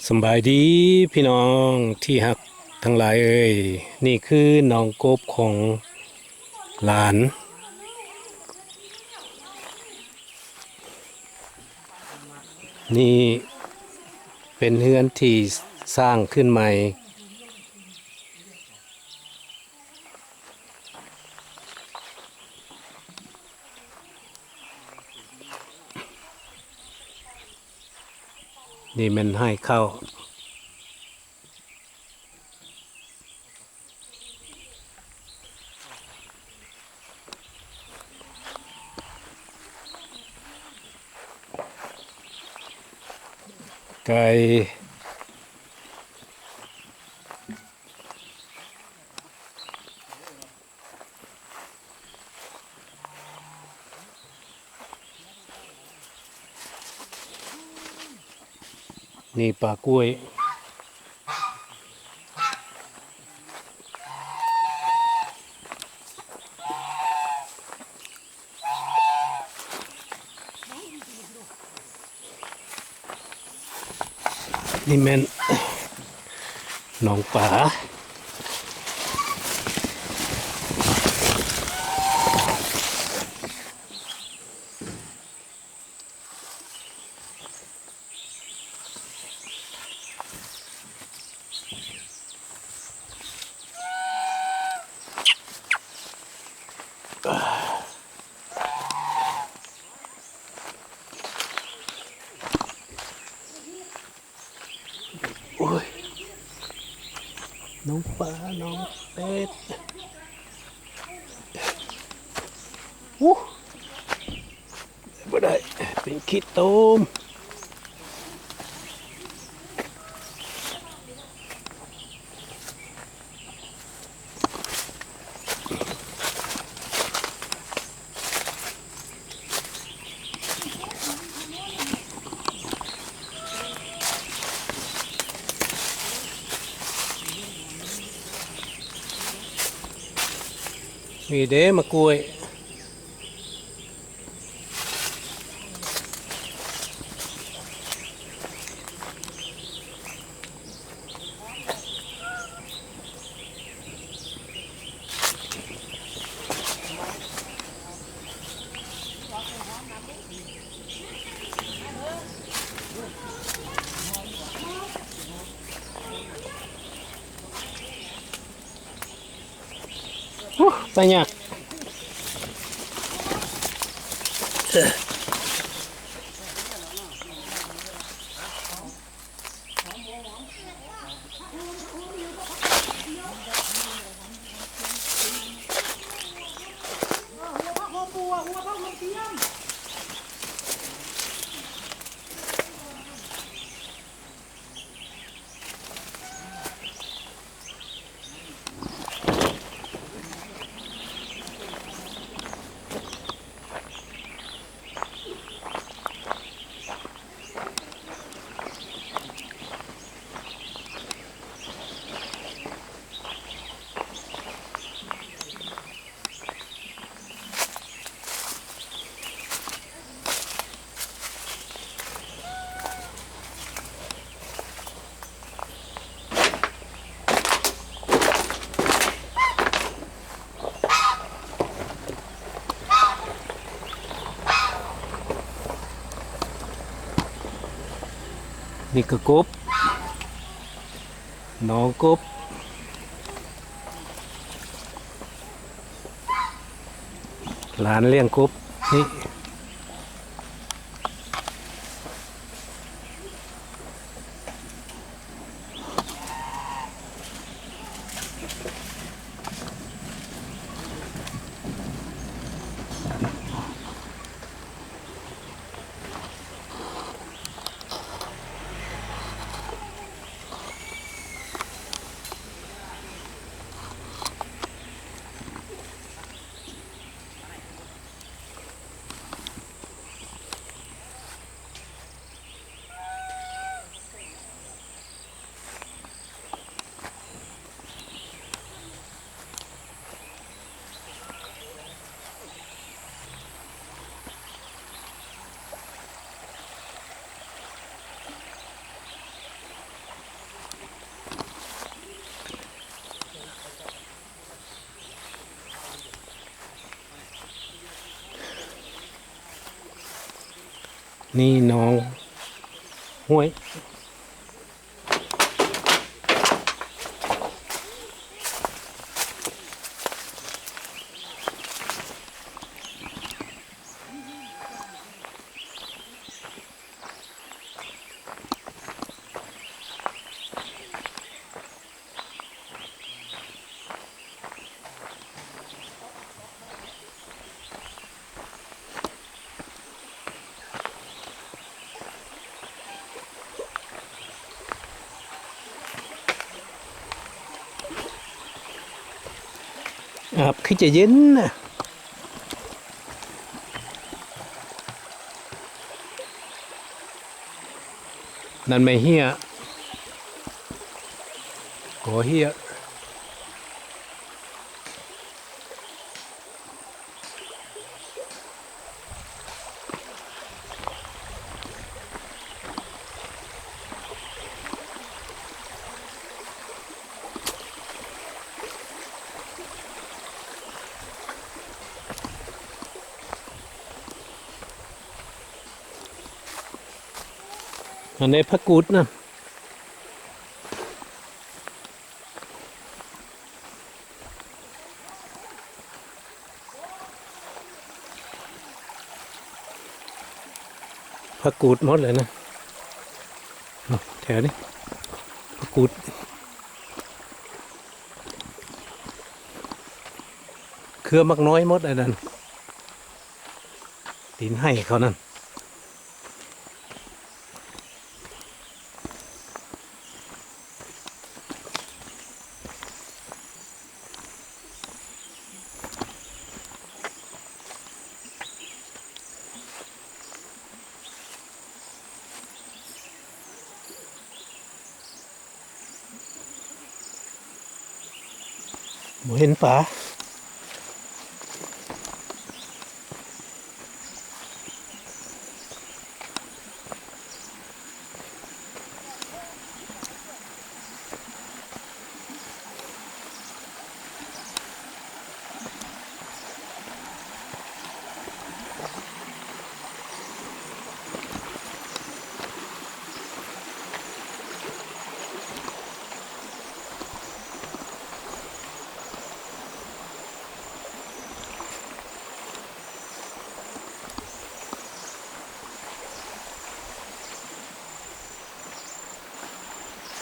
ສຳບາຍດີພີ່ນ້ອງທີ່ຮັກທັງຫຼາຍເອີຍ, ນີ້ຄືໜອງກົບຂອງຫຼານ. ນີ້ເປັນເຮືອນທີ່ສ້າງຂຶ້ນໃໝ່. ນີ້ແມ່ນໄຮ່ເຂົ້າ. ໄກ່. ນີ້ປາກ້ວຍ. ນີ້ແມ່ນໜອງປາ. ໂອ້ຍ ໜອງປາ ໜອງເປັດ. ໂອ້ ບໍ່ໄດ້ ເປັນຂີ້ຕົມ. ນີ້ເດ້ໝາກກ້ວຍ. ໂອ້ ໄປຍາກ. ນີ້ກະກົບ ໜອງກົບ. ຫຼານລ້ຽງກົບນີ້. ນີ້ ນີ້ໜອງຫ້ວຍ. ອາບຄືຈະເຢັນນະ. ນັ້ນແມ່ເຮ້ຍ ກໍເຮ້ຍ. ອັນນີ້ຜັກກູດນະ. ຜັກກູດໝົດເລີຍນະ ແຖວນີ້ ຜັກກູດ ເຄືອໝາກນ້ອຍໝົດອັນນັ້ນ ຕີນໄຮ່ເຂົານັ້ນ. ບໍ່ເຫັນປາ.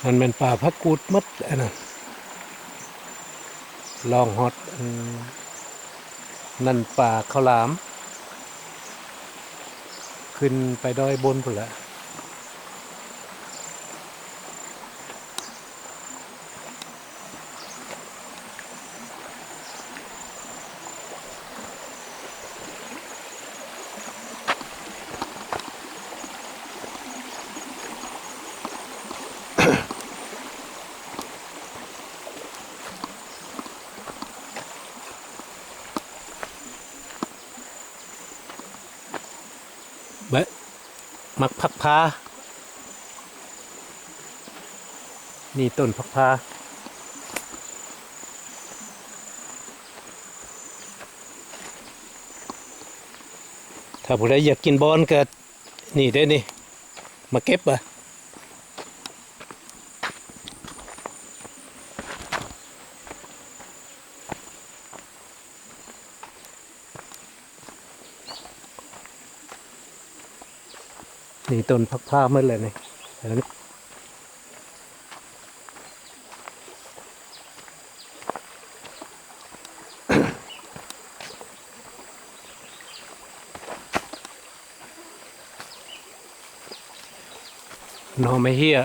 ມັນແມ່ນປ່າຜັກກູດໝົດອັນນັ້ນ ລ່ອງຮອດອັນນັ້ນ ປ່າເຂົ້າຫຼາມ ຂຶ້ນໄປດອຍບົນພຸ້ນແຫຼະ. ເບິ່ງ ໝາກຜັກພ້າ ນີ້ຕົ້ນຜັກພ້າ. ຖ້າຜູ້ໃດຢາກກິນບອນກໍນີ້ເດ້ນີ້ ມາເກັບເບິ່ງ. ນີ້ຕົ້ນຜັກພ້າໝົດແລ້ວນີ້ ໜໍ່ໄມ້ເຮ້ຍ